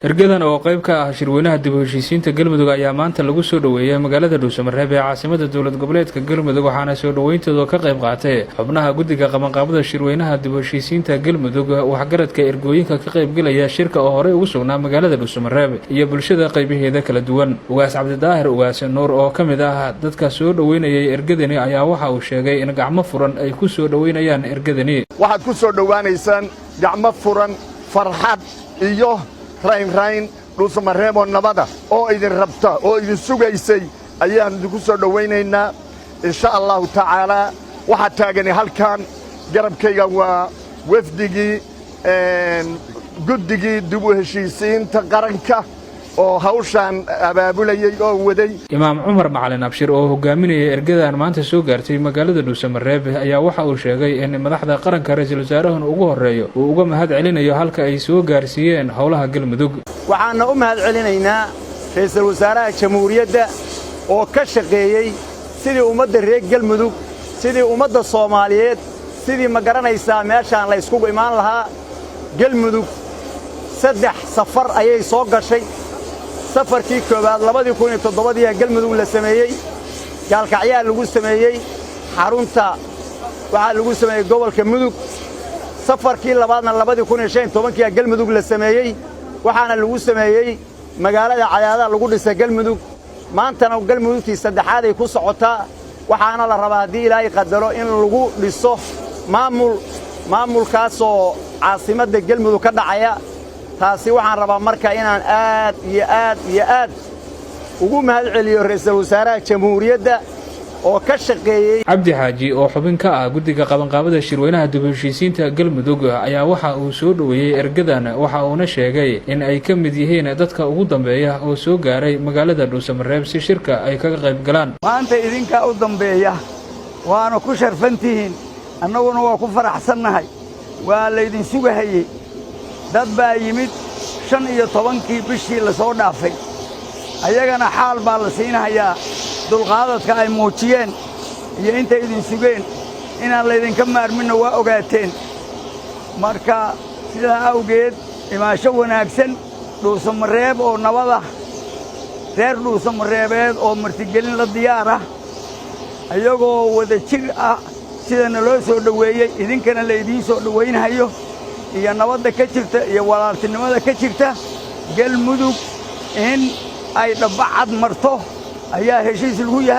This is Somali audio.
Ergadan oo qayb ka ah shirweynaha dib u heshiisiinta Galmudug ayaa maanta lagu soo dhoweeyay magaalada Dhuusamareeb ee caasimada dowlad goboleedka Galmudug, waxaana soo dhoweyntooda ka qayb qaatay xubnaha guddiga qabanqaabada shirweynaha dib u heshiisiinta Galmudug, waxgaradka, ergooyinka ka qaybgelaya shirka oo horey ugu sugnaa magaalada Dhuusamareeb iyo bulshada qaybaheeda kala duwan. Ugaas Cabdidaahir Ugaas Nuur oo ka mid ah dadka soo dhoweynayay ergadani ayaa waxa uu sheegay in gacmo furan ay ku soo dhoweynayaan ergadani. Waxaad ku soo dhowaanaysaan gacmo furan, farxad iyo raynrayn. Dhuusamareeboo nabada oo idin rabta oo idin sugaysay ayaan idinku soo dhowaynaynaa, insha Allahu tacaalaa. Waxaa taagani halkan garabkayga waa wafdigii guddigii dib u heshiisiinta qaranka oo hawshaan abaabulayey oo waday. Imaam Cumar Macalin Abshir oo hogaaminaya ergadan maanta soo gaartay magaalada Dhuusamareeb ayaa waxa uu sheegay in madaxda qaranka, ra-iisul wasaarahan ugu horreeyo, uu uga mahad celinayo halka ay soo gaarsiiyeen howlaha Galmudug. Waxaanna u mahad celinaynaa ra'iisul wasaaraha jamhuuriyadda oo ka shaqeeyey sidii ummadda reer Galmudug, sidii ummadda Soomaaliyeed, sidii, ma garanaysaa, meeshaan la yskugu imaan lahaa. Galmudug 3 safar ayay soo gashay. Safarkii koowaad 2007-dii Galmudug la sameeyey, Gaalkacyaa lagu sameeyey, xarunta waxaa lagu sameeyey gobolka Mudug. Safarkii labaadna 2015-kii Galmudug la sameeyey, waxaana lagu sameeyey magaalada Cadaadaha lagu dhisay Galmudug. Maantana Galmudugtii saddexaad ay ku socotaa, waxaana la rabaa, haddii Ilaahay qadaro, in lagu dhiso maamul, maamulkaasoo caasimadda Galmudug ka dhacaya. Taasi waxaan rabaa marka inaan aad iyo aad iyo aad ugu mahad celiyo ra'iisul wasaaraha jamhuuriyadda oo ka shaqeeyey. Cabdi Xaaji oo xubin ka ah guddiga qabanqaabada shirweynaha dib u heshiisiinta Galmudug ayaa waxa uu soo dhoweeyey ergadan, waxa uuna sheegay in ay ka mid yihiin dadka ugu dambeeya oo soo gaaray magaalada Dhuusamareeb si shirka ay kaga qayb galaan. Maanta idinkaa u dambeeya, waana ku sharfan tihiin, annaguna waa ku faraxsannahay. Waa laydin sugahayey. Dad baa yimid 15-kii bishii la soo dhaafay, ayagana xaal baa la siinahayaa dulqaadadka ay muujiyeen iyo intay idin sugeen. Inaan laydinka maarminna waa ogaateen. Marka sidaa awgeed, imaasho wanaagsan Dhuusamareeb oo nabada, reer Dhuusamareebeed oo martigelin la diyaar ah, iyagoo wada jir ah sidana loo soo dhoweeyey, idinkana laydiin soo dhowaynhayo, iyo nabadda ka jirta iyo walaaltinimada ka jirta Galmudug in ay dhabbacad marto ayaa heshiis lagu yahay.